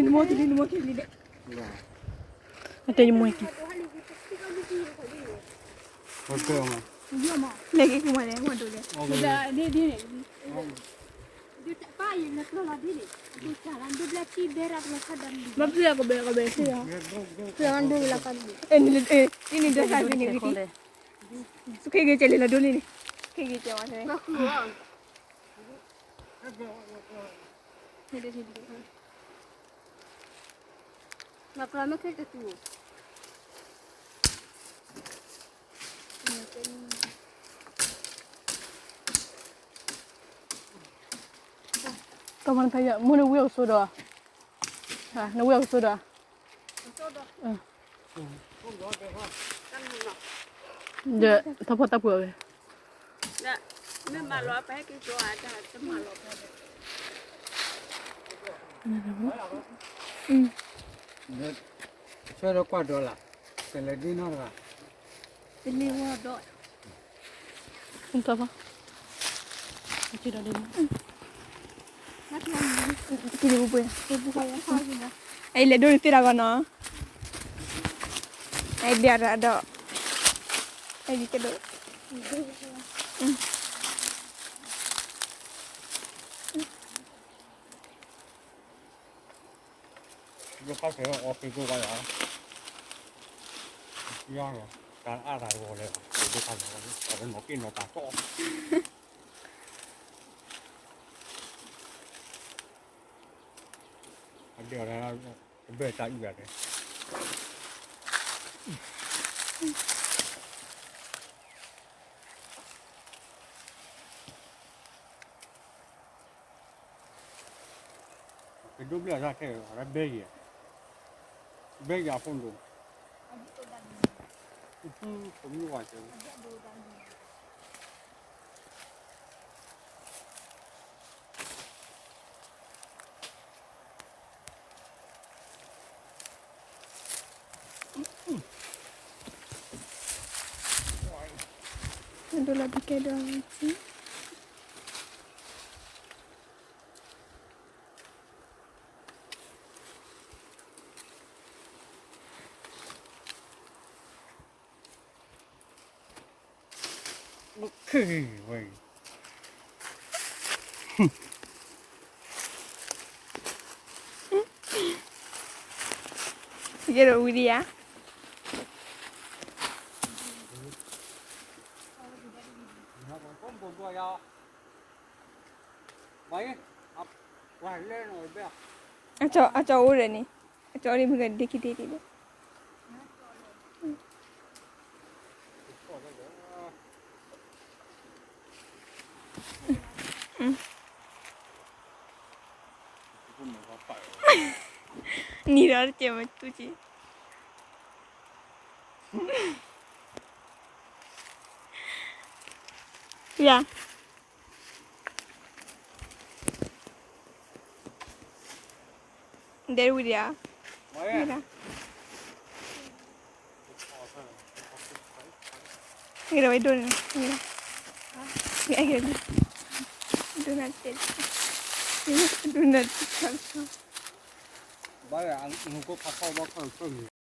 နမ့ၢ်တလံ နမ့ၢ်က့ၤလံဒီး အတဲယမ့ၢ်က့ၤ လဲၤက့ၤကူမလဲၣ် မ့ၢ်ဒိလဲၣ် ဘၣ်ဖျၢၣ်ကဘဲကဘဲ ဖျၢၣ်ဒိလၢကါ နံၤဒိလၢကါ စူခ့ဂ့ၤကဲလံလီၤဒိလံန့ၣ် ခ့ဂ့ၤကဲဝဲ မၤကျီမ့ၢ်ခဲတတူၢ် ကမၤဖဲယမ့ၢ်နဝံၣ်အကစိဒီး နဝံၣ်အကစိဒီး ဒီးထီၣ်ဖီၣ်တၢ်ပှဲၤဝဲ မ့ၢ်မၤလီၤဖဲက့ၤကၠီအတၢ်တမၤလီၤဖဲ ဆွဲဒီးကွၢ်ဒီးလၢ ကလဲၤဒ်နီတဂၤ တန့ၢ်ဝဲဒီး ကဘၣ် ကံၣ်ပူၤပှဲၤ အလဲၤဒိနသ့ၣ်တၢ်ဂီၤနီၤ အဒၣ်ရၤဒီး အဒၣ်ကဒိ ယခါဆဲးအီၣ်က့ၤကိၣ်ဝါယါ ယါလီၤ တၢ်အါတၢ်ဂီၤလဲၣ် ဒိခါလီၤ အဝဲနီၢ်က့နီၢ်တၢ်တီ အဒဲးအီၤ တဘၢၣ်တၢ်အုၣ်ဂၤဒဲး ကဒိဘျဲၣ်အတၢ်ထဲအီၤ ဘဲယံၤ ဘဲယံၤအဖိဒိၣ် ပမုၢ်ဝၤစၢၤ ဒိလီၤဒုးကဲဒီး ယဲဒိးဝံၤဒံးဧါ အကၠီအိၣ်ဒီးန့ၣ် အကၠီအိၣ်ဒံးမုၢ်ဂၤဒ့ခံဒ့ဒ့ဒီး နံၤဒီးတကဲမတူကံ ယၤ ဒဲဝံၤဒံးဧါ မ့ၢ်ဒၣ် ဂ့ၤဒိၣ်န့ၣ် ဂ့ၤဒိၣ် ဒိၣ်နၤတဲ ဒိၣ်နၤတဲ ဘၣ်အနူကိၣ်ဖးထီၣ်ဘၣ်ခီၣ်ဆၢမံၤ